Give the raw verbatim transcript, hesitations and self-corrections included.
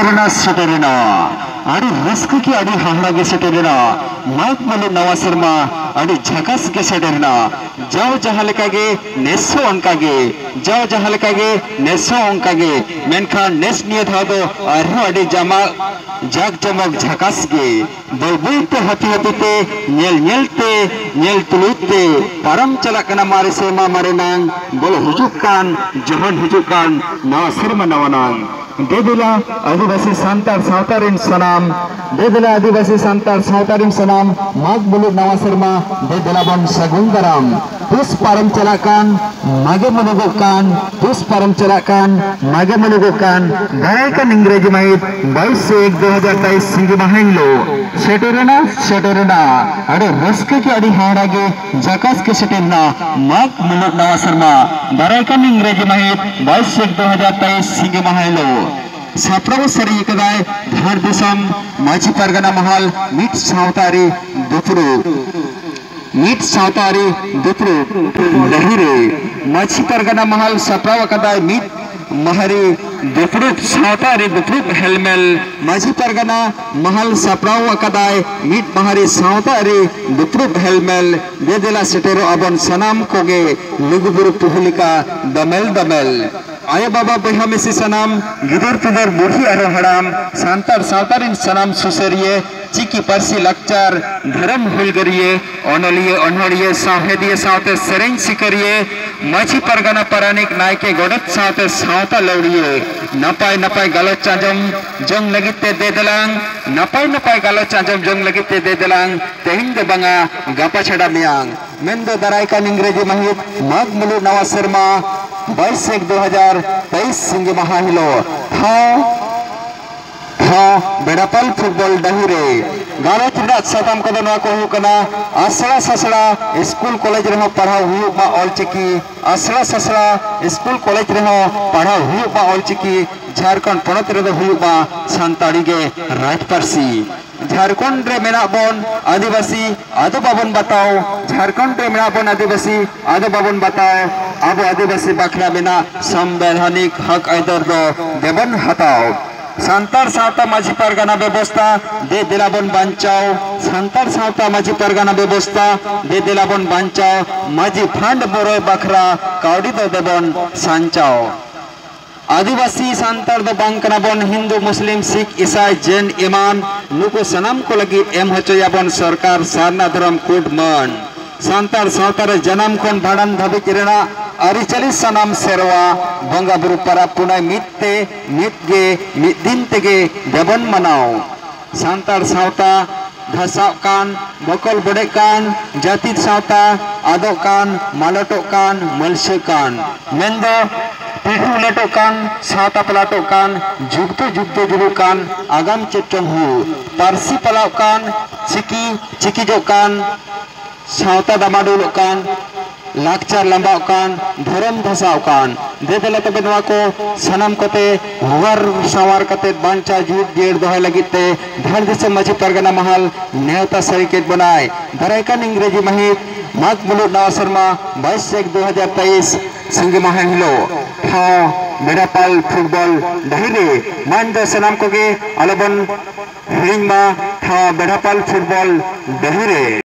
ᱥᱮᱴᱮᱨᱮᱱᱟ, ᱥᱮᱴᱮᱨᱮᱱᱟ᱾ ᱟᱹᱰᱤ ᱨᱟᱹᱥᱠᱟᱹ ᱜᱮ, ᱟᱹᱰᱤ ᱦᱟᱦᱟᱲᱟ ᱜᱮ ᱥᱮᱴᱮᱨᱮᱱᱟ᱾ ᱢᱟᱜᱽ ᱢᱩᱞᱩᱜ ᱱᱟᱣᱟ ᱥᱮᱨᱢᱟ ᱟᱹᱰᱤ ᱡᱷᱟᱠᱟᱥ ᱜᱮ ᱥᱮᱴᱮᱨᱮᱱᱟ᱾ ᱡᱟᱣ ᱡᱟᱦᱟᱸ ᱞᱮᱠᱟ ᱜᱮ, ᱱᱮᱥ ᱦᱚᱸ ᱚᱱᱠᱟ ᱜᱮ, ᱡᱟᱣ ᱡᱟᱦᱟᱸ ᱞᱮᱠᱟ ᱜᱮ, ᱱᱮᱥ ᱦᱚᱸ ᱚᱱᱠᱟ ᱜᱮ᱾ ᱢᱮᱱᱠᱷᱟᱱ ᱱᱮᱥ ᱱᱤᱭᱟᱹ ᱫᱷᱟᱣ ᱫᱚ ᱟᱨᱦᱚᱸ ᱟᱹᱰᱤ ᱡᱟᱢᱟᱜ, ᱡᱟᱠ ᱡᱚᱢᱚᱠ, ᱡᱷᱟᱠᱟᱥ ᱜᱮ᱾ ᱵᱟᱹᱭ ᱵᱟᱹᱭ ᱛᱮ, ᱦᱟᱹᱯᱤ ᱦᱟᱹᱯᱤ ᱛᱮ, ᱧᱮᱞ ᱧᱮᱞ ᱛᱮ, ᱧᱮᱞ ᱛᱩᱞᱩᱡ ᱛᱮ ᱯᱟᱨᱚᱢ ᱪᱟᱞᱟᱜ ᱠᱟᱱᱟ ᱢᱟᱨᱮ ᱥᱮᱨᱢᱟ ᱢᱟᱨᱮ ᱱᱟᱝ, ᱵᱚᱞᱚ ᱦᱤᱡᱩᱜ ᱠᱟᱱ, ᱡᱚᱦᱚᱱ ᱦᱤᱡᱩᱜ ᱠᱟᱱ ᱱᱟᱣᱟ ᱥᱮᱨᱢᱟ ᱱᱟᱣᱟ ᱱᱟᱝ᱾ ᱫᱮ ᱫᱮᱞᱟ ᱟᱹᱫᱤᱵᱟᱹᱥᱤ ᱥᱟᱱᱛᱟᱲ ᱥᱟᱶᱛᱟ ᱨᱮᱱ ᱥᱟᱱᱟᱢ, ᱫᱮ ᱫᱮᱞᱟ ᱟᱹᱫᱤᱵᱟᱹᱥᱤ ᱥᱟᱱᱛᱟᱲ ᱥᱟᱶᱛᱟ ᱨᱮᱱ ᱥᱟᱱᱟᱢ, ᱢᱟᱜᱽ ᱢᱩᱞᱩᱜ ᱱᱟᱣᱟ ᱥᱮᱨᱢᱟ ᱫᱮ ᱫᱮᱞᱟ ᱵᱚᱱ ᱥᱟᱹᱜᱩᱱ ᱫᱟᱨᱟᱢ᱾ ᱯᱩᱥ ᱯᱟᱨᱚᱢ ᱪᱟᱞᱟᱜ ᱠᱟᱱ, ᱢᱟᱜᱮ ᱢᱩᱞᱩᱜᱚᱜ ᱠᱟᱱ, ᱯᱩᱥ ᱯᱟᱨᱚᱢ ᱪᱟᱞᱟᱜ ᱠᱟᱱ, ᱢᱟᱜᱮ ᱢᱩᱞᱩᱜᱚᱜ ᱠᱟᱱ, ᱫᱟᱨᱟᱭ ᱠᱟᱱ ᱤᱝᱨᱮᱡᱤ ᱢᱟᱹᱦᱤᱛ ᱵᱟᱭᱤᱥ ᱮᱠ ᱫᱩ ᱦᱟᱡᱟᱨ ᱛᱮᱭᱤᱥ ᱥᱤᱸᱜᱤ ᱢᱟᱦᱟ ᱦᱤᱞᱳᱜ ᱥᱮᱴᱮᱨᱮᱱᱟ, ᱥᱮᱴᱮᱨᱮᱱᱟ᱾ ᱟᱹᱰᱤ ᱨᱟᱹᱥᱠᱟᱹ ᱜᱮ, ᱟᱹᱰᱤ ᱦᱟᱦᱟᱲᱟ ᱜᱮ, ᱡᱟᱠᱟᱥ ᱜᱮ ᱥᱮᱴᱮᱨᱮᱱᱟ ᱢᱟᱜᱽ ᱢᱩᱞᱩᱜ ᱱᱟᱣᱟ ᱥᱮᱨᱢᱟ, ᱫᱟᱨᱟᱭ ᱠᱟᱱ ᱤᱝᱨᱮᱡᱤ ᱢᱟᱹᱦᱤᱛ ᱵᱟᱭᱤᱥ ᱮᱠ ᱫᱩ ᱦᱟᱡᱟᱨ ᱛᱮᱭᱤᱥ ᱥᱤᱸᱜᱤ ᱢᱟᱦᱟ ᱦᱤᱞᱳᱜ᱾ ᱥᱟᱯᱲᱟᱣ ᱥᱟᱹᱨᱤ ᱟᱠᱟᱫᱟᱭ ᱫᱷᱟᱲ ᱫᱤᱥᱚᱢ ᱢᱟᱹᱡᱷᱤ ᱯᱟᱨᱜᱟᱱᱟ ᱢᱟᱦᱟᱞ ᱢᱤᱫ ᱥᱟᱶᱛᱟ ᱟᱹᱨᱤ ᱫᱩᱯᱲᱩᱵ᱾ ᱢᱤᱫ ᱥᱟᱶᱛᱟ ᱟᱹᱨᱤ ᱫᱩᱯᱲᱩᱵ ᱰᱟᱹᱦᱤ ᱨᱮ ᱢᱟᱹᱡᱷᱤ ᱯᱟᱨᱜᱟᱱᱟ ᱢᱟᱦᱟᱞ ᱥᱟᱯᱲᱟᱣ ᱟᱠᱟᱫᱟᱭ ᱢᱤᱫ ᱢᱟᱦᱟᱨᱤ ᱫᱩᱯᱲᱩᱵ ᱥᱟᱶᱛᱟ ᱟᱹᱨᱤ ᱫᱩᱯᱲᱩᱵ ᱦᱮᱞᱢᱮᱞ᱾ ᱢᱟᱹᱡᱷᱤ ᱯᱟᱨᱜᱟᱱᱟ ᱢᱟᱦᱟᱞ ᱥᱟᱯᱲᱟᱣ ᱟᱠᱟᱫᱟᱭ ᱢᱤᱫ ᱢᱟᱦᱟᱨᱤ ᱥᱟᱶᱛᱟ ᱟᱹᱨᱤ ᱫᱩᱯᱲᱩᱵ ᱦᱮᱞᱢᱮᱞ᱾ ᱫᱮ ᱫᱮᱞᱟ ᱥᱮᱴᱮᱨᱚᱜ ᱟᱵᱚᱱ ᱥᱟᱱᱟᱢ ᱠᱚᱜᱮ ᱞᱩᱜᱩᱵᱩᱨᱩ ᱯᱩᱦᱩ ᱞᱮᱠᱟ ᱫᱚᱢᱮᱞ ᱫᱚᱢᱮᱞ᱾ ᱟᱭᱳ ᱵᱟᱵᱟ ᱵᱚᱭᱦᱟ ᱢᱤᱥᱤ ᱥᱟᱱᱟᱢ, ᱜᱤᱫᱟᱹᱨ ᱯᱤᱫᱟᱹᱨ ᱵᱩᱰᱷᱤ ᱟᱨᱦᱚᱸ ᱦᱟᱲᱟᱢ, ᱥᱟᱱᱛᱟᱲ ᱥᱟᱶᱛᱟ ᱨᱮᱱ ᱥᱟᱱᱟᱢ ᱥᱩᱥᱟᱹᱨᱤᱭᱟᱹ, ᱪᱤᱠᱤ ᱯᱟᱹᱨᱥᱤ ᱞᱟᱠᱪᱟᱨ, ᱫᱷᱚᱨᱚᱢ ᱦᱩᱞᱜᱟᱹᱨᱤᱭᱟᱹ, ᱚᱱᱚᱞᱤᱭᱟᱹ, ᱚᱱᱚᱲᱦᱤᱭᱟᱹ, ᱥᱟᱶᱦᱮᱫᱤᱭᱟᱹ ᱥᱟᱶᱛᱮ ᱥᱮᱨᱮᱧ ᱥᱤᱠᱟᱹᱨᱤᱭᱟᱹ, ᱢᱟᱹᱡᱷᱤ ᱯᱟᱨᱜᱟᱱᱟ ᱯᱟᱨᱟᱱᱤᱠ ᱱᱟᱭᱠᱮ ᱜᱚᱰᱮᱛ ᱥᱟᱶᱛᱮ ᱥᱟᱶᱛᱟ ᱞᱟᱹᱣᱲᱤᱭᱟᱹ, ᱱᱟᱯᱟᱭ ᱱᱟᱯᱟᱭ ᱜᱟᱞᱚᱪ ᱟᱸᱡᱚᱢ ᱡᱚᱝ ᱞᱟᱹᱜᱤᱫ ᱛᱮ ᱫᱮ ᱫᱮᱞᱟᱝ, ᱱᱟᱯᱟᱭ ᱱᱟᱯᱟᱭ ᱜᱟᱞᱚᱪ ᱟᱸᱡᱚᱢ ᱡᱚᱝ ᱞᱟᱹᱜᱤᱫ ᱛᱮ ᱫᱮ ᱫᱮᱞᱟᱝ, ᱛᱮᱦᱮᱧ ᱫᱚ ᱵᱟᱝᱟ, ᱜᱟᱯᱟ ᱪᱷᱟᱰᱟ ᱢᱮᱭᱟᱝ, ᱢᱮᱱᱫᱚ ᱫᱟᱨᱟᱭ ᱠᱟᱱ ᱤᱝᱨᱮᱡᱤ ᱢᱟᱹᱦᱤᱛ ᱢᱟᱜᱽ ᱢᱩᱞᱩᱜ ᱱᱟᱣᱟ ᱥᱮᱨᱢᱟ ᱵᱟᱭᱤᱥ ᱮᱠ ᱫᱩ ᱦᱟᱡᱟᱨ ᱛᱮᱭᱤᱥ ᱥᱤᱸᱜᱤ ᱢᱟᱦᱟ ᱦᱤᱞᱳᱜ᱾ ᱴᱷᱟᱶ, ᱴᱷᱟᱶ ᱵᱮᱲᱟᱯᱟᱞ ᱯᱷᱩᱴᱵᱚᱞ ᱰᱟᱹᱦᱤ ᱨᱮ᱾ ᱜᱟᱞᱚᱪ ᱨᱮᱱᱟᱜ ᱥᱟᱛᱟᱢ ᱠᱚᱫᱚ ᱱᱚᱣᱟ ᱠᱚ ᱦᱩᱭᱩᱜ ᱠᱟᱱᱟ, ᱟᱥᱲᱟ ᱥᱟᱥᱲᱟ ᱥᱠᱩᱞ ᱠᱚᱞᱮᱡᱽ ᱨᱮᱦᱚᱸ ᱯᱟᱲᱦᱟᱣ ᱦᱩᱭᱩᱜ ᱢᱟ ᱚᱞᱪᱤᱠᱤ, ᱟᱥᱲᱟ ᱥᱟᱥᱲᱟ ᱥᱠᱩᱞ ᱠᱚᱞᱮᱡᱽ ᱨᱮᱦᱚᱸ ᱯᱟᱲᱦᱟᱣ ᱦᱩᱭᱩᱜ ᱢᱟ ᱚᱞᱪᱤᱠᱤ, ᱡᱷᱟᱲᱠᱷᱚᱸᱰ ᱯᱚᱱᱚᱛ ᱨᱮᱫᱚ ᱦᱩᱭᱩᱜ ᱢᱟ ᱥᱟᱱᱛᱟᱲᱤ ᱜᱮ ᱨᱟᱡᱽ ᱯᱟᱹᱨᱥᱤ᱾ ᱡᱷᱟᱲᱠᱷᱚᱸᱰ ᱨᱮ ᱢᱮᱱᱟᱜ ᱵᱚᱱ ᱟᱹᱫᱤᱵᱟᱹᱥᱤ, ᱟᱫᱚ ᱵᱟᱵᱚᱱ ᱵᱟᱛᱟᱣ᱾ ᱡᱷᱟᱲᱠᱷᱚᱸᱰ ᱨᱮ ᱢᱮᱱᱟᱜ ᱵᱚᱱ ᱟᱹᱫᱤᱵᱟᱹᱥᱤ, ᱟᱫᱚ ᱵᱟᱵᱚᱱ ᱵᱟᱛᱟᱣ᱾ ᱟᱵᱚ ᱟᱹᱫᱤᱵᱟᱹᱥᱤ ᱵᱟᱠᱷᱨᱟ ᱢᱮᱱᱟᱜ ᱥᱟᱢᱵᱤᱫᱷᱟᱱᱤᱠ ᱦᱚᱠ ᱟᱹᱭᱫᱟᱹᱨ ᱫᱚ ᱫᱮᱵᱚᱱ ᱦᱟᱛᱟᱣ᱾ ᱥᱟᱱᱛᱟᱲ ᱥᱟᱶᱛᱟ ᱢᱟᱹᱡᱷᱤ ᱯᱟᱨᱜᱟᱱᱟ ᱵᱮᱵᱚᱥᱛᱟ ᱫᱮ ᱫᱮᱞᱟ ᱵᱚᱱ ᱵᱟᱧᱪᱟᱣ᱾ ᱥᱟᱱᱛᱟᱲ ᱥᱟᱶᱛᱟ ᱢᱟᱹᱡᱷᱤ ᱯᱟᱨᱜᱟᱱᱟ ᱵᱮᱵᱚᱥᱛᱟ ᱫᱮ ᱫᱮᱞᱟ ᱵᱚᱱ ᱵᱟᱧᱪᱟᱣ᱾ ᱢᱟᱹᱡᱷᱤ ᱯᱷᱟᱱᱰ ᱵᱚᱨᱚᱭ ᱵᱟᱠᱷᱨᱟ ᱠᱟᱹᱣᱰᱤ ᱫᱚ ᱫᱮᱵᱚᱱ ᱥᱟᱧᱪᱟᱣ᱾ ᱟᱹᱫᱤᱵᱟᱹᱥᱤ ᱥᱟᱱᱛᱟᱲ ᱫᱚ ᱵᱟᱝ ᱠᱟᱱᱟ ᱵᱚᱱ ᱦᱤᱱᱫᱩ, ᱢᱩᱥᱞᱤᱢ, ᱥᱤᱠᱷ, ᱤᱥᱟᱭ, ᱡᱮᱱ ᱮᱢᱟᱱ᱾ ᱱᱩᱠᱩ ᱥᱟᱱᱟᱢ ᱠᱚ ᱞᱟᱹᱜᱤᱫ ᱮᱢ ᱦᱚᱪᱚᱭᱟᱵᱚᱱ ᱥᱚᱨᱠᱟᱨ ᱥᱟᱨᱱᱟ ᱫᱷᱚᱨᱚᱢ ᱠᱳᱰ ᱢᱟᱹᱱ᱾ ᱥᱟᱱᱛᱟᱲ ᱥᱟᱶᱛᱟ ᱨᱮ ᱡᱟᱱᱟᱢ ᱠᱷᱚᱱ ᱵᱷᱟᱸᱰᱟᱱ ᱫᱷᱟᱹᱵᱤᱡ ᱨᱮᱱᱟᱜ ᱟᱹᱨᱤᱪᱟᱹᱞᱤ ᱥᱟᱱᱟᱢ ᱥᱮᱨᱣᱟ, ᱵᱚᱸᱜᱟ ᱵᱩᱨᱩ, ᱯᱟᱨᱟᱵᱽ ᱯᱩᱱᱟᱹᱭ ᱢᱤᱫ ᱛᱮ ᱢᱤᱫ ᱜᱮ ᱢᱤᱫ ᱫᱤᱱ ᱛᱮᱜᱮ ᱫᱮᱵᱚᱱ ᱢᱟᱱᱟᱣ᱾ ᱥᱟᱱᱛᱟᱲ ᱥᱟᱶᱛᱟ ᱫᱷᱟᱥᱟᱜ ᱠᱟᱱ, ᱵᱚᱠᱚᱞ ᱵᱚᱰᱮᱜ ᱠᱟᱱ, ᱡᱟᱹᱛᱤ ᱥᱟᱶᱛᱟ ᱟᱫᱚᱜ ᱠᱟᱱ, ᱢᱟᱞᱚᱴᱚᱜ ᱠᱟᱱ, ᱢᱟᱹᱞᱥᱟᱹᱜ ᱠᱟᱱ, ᱢᱮᱱᱫᱚ ᱯᱤᱲᱦᱤ ᱩᱞᱟᱹᱴᱚᱜ ᱠᱟᱱ, ᱥᱟᱶᱛᱟ ᱯᱟᱞᱟᱴᱚᱜ ᱠᱟᱱ, ᱡᱩᱜᱽ ᱫᱚ ᱡᱩᱜᱽ ᱫᱚ ᱡᱩᱞᱩᱜ ᱠᱟᱱ, ᱟᱜᱟᱢ ᱪᱮᱫ ᱪᱚᱝ ᱦᱩᱭᱩᱜ, ᱯᱟᱹᱨᱥᱤ ᱯᱟᱞᱟᱣᱜ ᱠᱟᱱ, ᱪᱤᱠᱤ ᱪᱤᱠᱤᱡᱚᱜ ᱠᱟᱱ, ᱥᱟᱶᱛᱟ ᱰᱟᱢᱟᱰᱳᱞᱚᱜ ᱠᱟᱱ, ᱞᱟᱠᱪᱟᱨ ᱞᱟᱸᱫᱟᱜ ᱠᱟᱱ, ᱫᱷᱚᱨᱚᱢ ᱫᱷᱟᱥᱟᱣ ᱠᱟᱱ᱾ ᱫᱮ ᱫᱮᱞᱟ ᱛᱚᱵᱮ ᱱᱚᱣᱟ ᱠᱚ ᱥᱟᱱᱟᱢ ᱠᱚᱛᱮ ᱦᱚᱦᱟᱨ ᱥᱟᱶᱟᱨ ᱠᱟᱛᱮ ᱵᱟᱧᱪᱟᱣ ᱡᱤᱣᱤᱫ ᱡᱤᱭᱟᱹᱲ ᱫᱚᱦᱚᱭ ᱞᱟᱹᱜᱤᱫ ᱛᱮ ᱫᱷᱟᱲ ᱫᱤᱥᱚᱢ ᱢᱟᱹᱡᱷᱤ ᱯᱟᱨᱜᱟᱱᱟ ᱢᱟᱦᱟᱞ ᱱᱮᱣᱛᱟ ᱥᱟᱹᱨᱤ ᱠᱮᱫ ᱵᱚᱱᱟᱭ᱾ ᱫᱟᱨᱟᱭ ᱠᱟᱱ ᱤᱝᱨᱮᱡᱤ ᱢᱟᱹᱦᱤᱛ ᱢᱟᱜᱽ ᱢᱩᱞᱩᱜ ᱱᱟᱣᱟ ᱥᱮᱨᱢᱟ ᱵᱟᱭᱤᱥ ᱮᱠ ᱫᱩ ᱦᱟᱡᱟᱨ ᱛᱮᱭᱤᱥ ᱥᱤᱸᱜᱤ ᱢᱟᱦᱟ ᱦᱤᱞᱳᱜ ᱴᱷᱟᱶ ᱵᱮᱲᱟᱯᱟᱞ ᱯᱷᱩᱴᱵᱚᱞ ᱰᱟᱹᱦᱤ ᱨᱮ᱾ ᱢᱟᱱ ᱫᱚ ᱥᱟᱱᱟᱢ ᱠᱚᱜᱮ ᱟᱞᱚᱵᱚᱱ ᱦᱤᱲᱤᱧ ᱢᱟ, ᱴᱷᱟᱶ ᱵᱮᱲᱟᱯᱟᱞ ᱯᱷᱩᱴᱵᱚᱞ ᱰᱟᱹᱦᱤ ᱨᱮ᱾